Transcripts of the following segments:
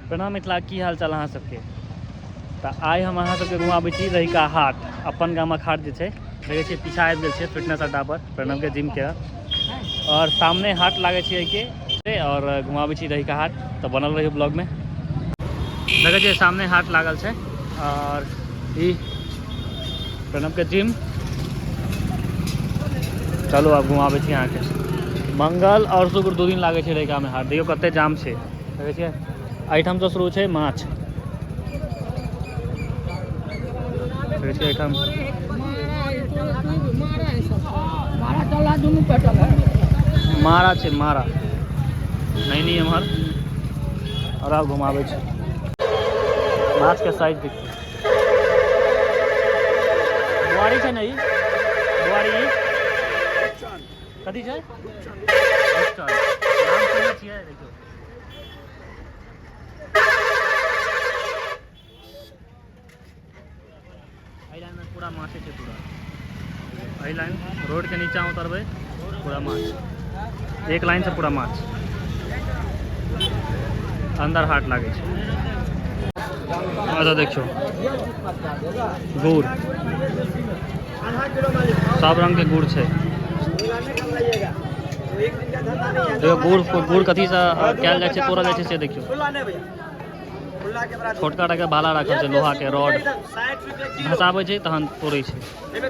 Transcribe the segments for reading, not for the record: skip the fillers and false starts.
प्रणाम मिथिला, की हाल चाल अहाँ सबके। तऽ आइ हम अहाँ सबके घुमाबै छी रहिका हाट, अपन गामक हाट जे छै। देखै छियै पीछा आबि गेल छियै फिटनेस अड्डा पर प्रणवके जिमके, और सामने हाट लागै छै एहिके, और घुमाबै छी रहिका हाट। तऽ बनल रहियौ ब्लॉगमे। देखै छियै सामने हाट लागल छै और ई प्रणवके जिम। चलू आब घुमाबै छी अहाँके। मंगल और शुक्र 2 दिन लागै छै रहिकामे हाट। देखियौ कते जाम छै। देखै छियै एहिठामसँ शुरू छै माछ। देखै छियै एहिठाम मारा छै, मारा नैनी एम्हर। और आब घुमाबै छी माछके साइज देखियौ। बुआरी छै ने ई? बुआरी ई कथी छै? रुपचन। नाम सुनने छियै। देखियौ एहि लाइनमे पूरा माछे छै पूरा। एहि लाइन रोडके नीचा उतरबै पूरा माछ, एक लाइन से पूरा माछ। अंदर हाट लागै छै। अच्छा देखियौ गुड़, सब रंग के गुड़ छै। देखियौ गुड़, गुड़ कथीसँ कयल जाइ छै, तोड़ल जाइ छै से देखियौ। छोटका टाके भाला राखल छै, लोहा के रॉड, घसाबै छै तहन तोड़ै छै। देखै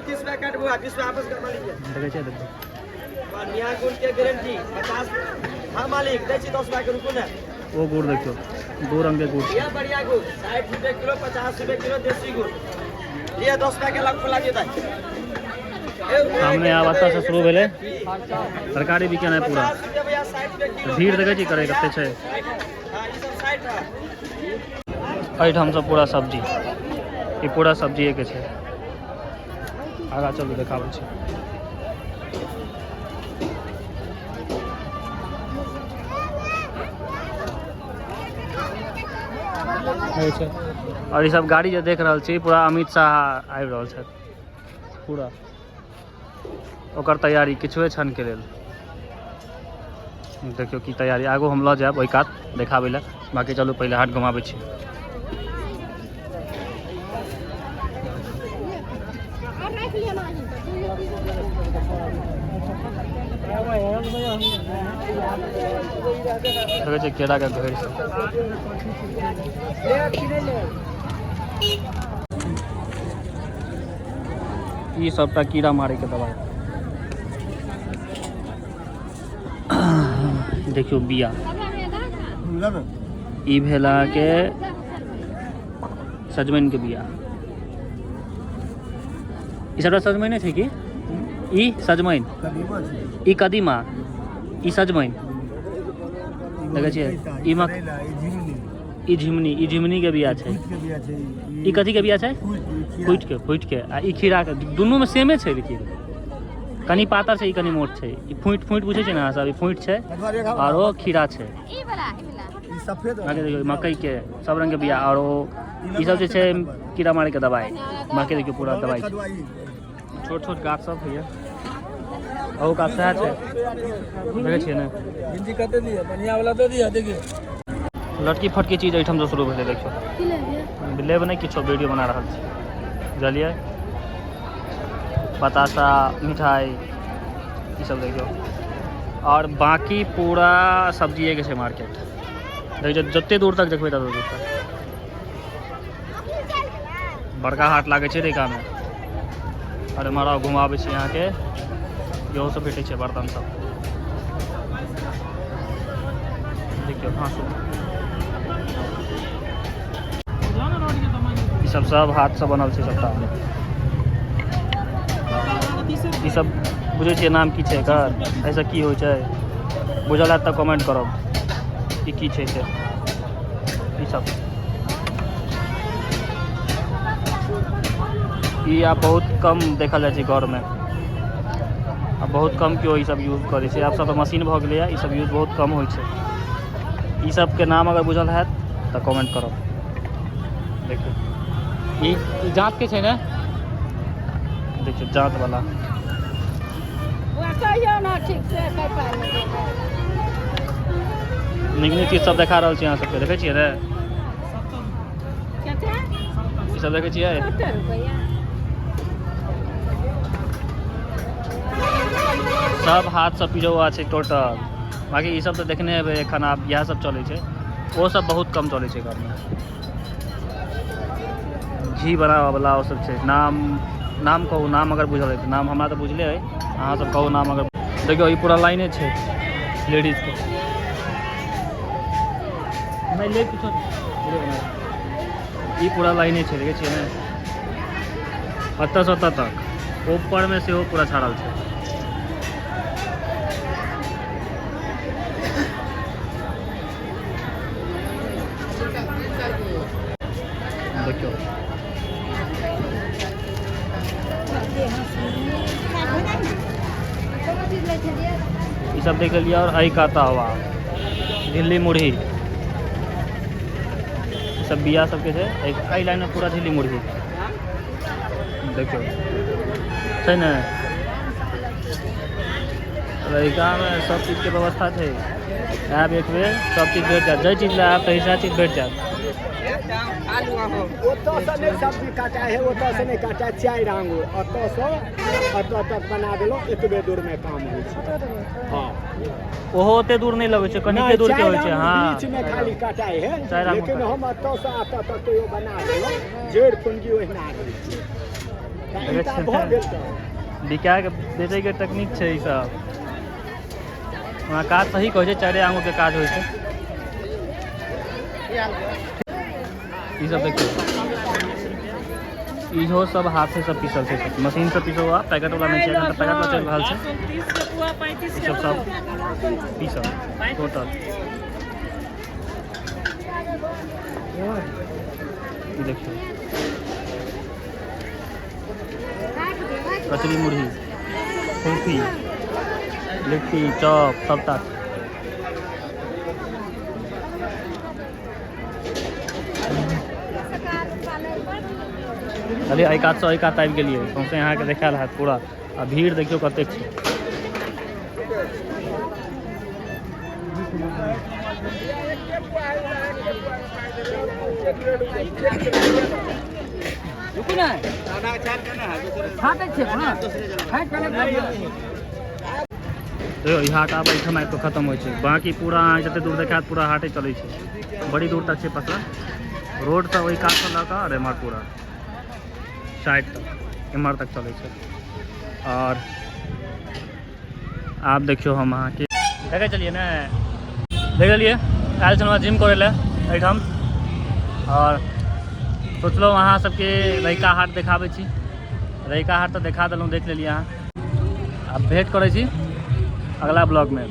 छियै, देखियौ ओ गुड़, देखियौ 2 रंग के गुड़ छै। बढ़िया गुड़ 60 रुपए किलो, 50 रुपए किलो देसी गुड़। ये 10 रुपए के लग खुला देता। सामने आब एतऽ से शुरू भेलै तरकारी बिकेनाइ पूरा। भीड़ देखै छी करे कते छै। एहिठाम से पूरा सब्जी, ई पूरा सब्जिए के छै। आगा चलू देखाबै छी। छै और ई सब गाड़ी जे देख रहल छी पूरा अमित शाह आबि रहल छथि, पूरा ओकर तैयारी किछुए क्षणके लेल। देखियौ की तैयारी। आगू हम लऽ जायब ओहि कात देखाबै लए। बाकी चलू पहिले हाट घुमाबै छी। देखै छियै केराके घैर सब। ई सबटा कीड़ा मारे के दवाई। देखियौ बिया, ई भेल अहाँके सजमनि के बिया। ई सबटा सजमनि छै की? ई सजमनि, ई कदीमा, ई सजमनि। देखै छियै ई मक, ई झिमनी, ई झिमनी के बिया छै। ई कथी के बिया छै? फूटि के, फूटि के। आ ई खीरा के। दुनू में सेमे छै, लेकिन कनि पातर छै, ई कनि मोट छै। ई फूटि फूटि बुझै छै ने अहाँ सब? ई फूटि छै और ओ खीरा छै। बाकी देखियौ मकई के सब रंग के बिया। और ओ ई सब जे छै कीड़ा मारे के दवाई। बाकी देखियौ पूरा दवाई छै। छोट छोट गाछ सब होइया, अहू गाछ सएह छै। देखै छियै ने? भिंडी कते दिअ? बढ़िया वाला दऽ दिअ। देखियौ लटकी फटकी चीज एहिठाम से शुरू भेलै। देखियौ लेब नहि किछो, वीडियो बना रहल छी, बुझलियै? बताशा, मिठाई ई सब देखियौ। और बाकी पूरा सब्जिए के छै मार्केट। देखियौ जते दूर तक देखबै तते दूर तक बड़का हाट लागै छै रहिकामे। और एम्हर आउ घुमाबै छी अहाँके। इहो सब भेटै छै बर्तन सब। देखियौ हाँसू ई सब सब हाथसँ बनल छै सबटा। ई सब बुझै छियै नाम की छै एकर? एहिसँ की होइ छै बुझल हैत तऽ कमेंट करब ई की छै से। ई सब ई आब बहुत कम देखल जाइ छै घरमे। आब बहुत कम केओ ई सब यूज करै छै। आब सब तऽ मशीन भऽ गेलैए, ई सब यूज बहुत कम होइ छै। ई सबके नाम अगर बुझल हैत तऽ कमेंट करब। देखियौ ई जाँत के छै ने? देखियौ जाँत वाला। नीक नीक चीज सब देखा रहल छी अहाँ सबके। देखै छियै ने? ई सब देखै छियै। सब हाथसँ पिरौआ छै टोटल। बाकी ई सब तऽ देखने हेबै एखन, आब इएह सब चलै छै। ओ सब बहुत कम चलै छै घरमे। घी बनाबऽवला ओ सब छै। नाम नाम कहू, नाम अगर बुझल हइ तऽ। नाम हमरा तऽ बुझले हइ, अहाँ सब कहू नाम अगर। देखियौ ई पूरा लाइने छै लेडीजके। नहि ले किछो, ई पूरा लाइने छै, देखै छियै ने, ओतऽसँ ओतऽ तक। ऊपरमे सेहो पूरा छाड़ल छै। देखियौ ई सब देख लेलियै। और एहि कात हवा झिल्ली मुरही, ई सब बिया सबके छै। एहि लाइनमे पूरा झिल्ली मुरही देखियौ छै ने। रहिकामे सब चीजके व्यवस्था छै। आयब एक बेर, सब चीज भेट जायत। जाहि चीज लए आयब तऽ सएह चीज भेट जायत। ओतऽसँ नहि सब्जी काटाइ है, ओतऽसँ नहि काटाइ। 4 आंगुर ओतऽसँ ओतऽ तक बना देलहुँ, एतबे दूरमे काम होइ छै। हँ, ओहो ओते दूर नहि लगै छै, कनिके दूर के होइ छै। हँ, बीचमे खाली काटाइ है, लेकिन हम ओतऽसँ ओतऽ तक तैयो बना देलहुँ। जड़ि फुनगी ओहिना रहै छै। भऽ गेल तऽ बिकायके बेचैके टेक्निक छै ई सब। वहाँ काज सही कहै छै, 4 आंगुरके काज होइ छै। ई सब देखियौ, इहो सब हाथे से पीसल छै, मशीन से पीसल हुआ, पैकेट वाला नहीं छै। एखन तऽ पैकेट वाला चलि रहल छै। ई सब सब पीसल टोटल। ई देखियौ कचरी मुरही, कुल्फी, लिट्टी, चॉप सबटा। अरे एहि कातसँ एहि कात आबि गेलियै, सौंसे अहाँके देखायल हैत पूरा। आ भीड़ देखियौ कतेक छै। देखियौ ई हाट आब एहिठाम आबि कऽ खतम होइ छै। बाँकी पूरा अहाँ जतेक दूर देखायत पूरा हाटे चलै छै। बड़ी दूर तक छै पसरल, रोडसँ ओहि कातसँ लऽ कऽ आओर एम्हर पूरा साइड तक एम्हर तक चलै छै। आओर आब देखियौ हम अहाँके देखै चलियै ने, देख लेलियै। आयल छलहुँ जिम करै लए एहिठाम, आओर सोचलहुँ अहाँ सबके रहिका हाट देखाबै छी। रहिका हाट तऽ देखा देलहुँ, देख लेलियै अहाँ। आब भेँट करै छी अगला ब्लॉगमे।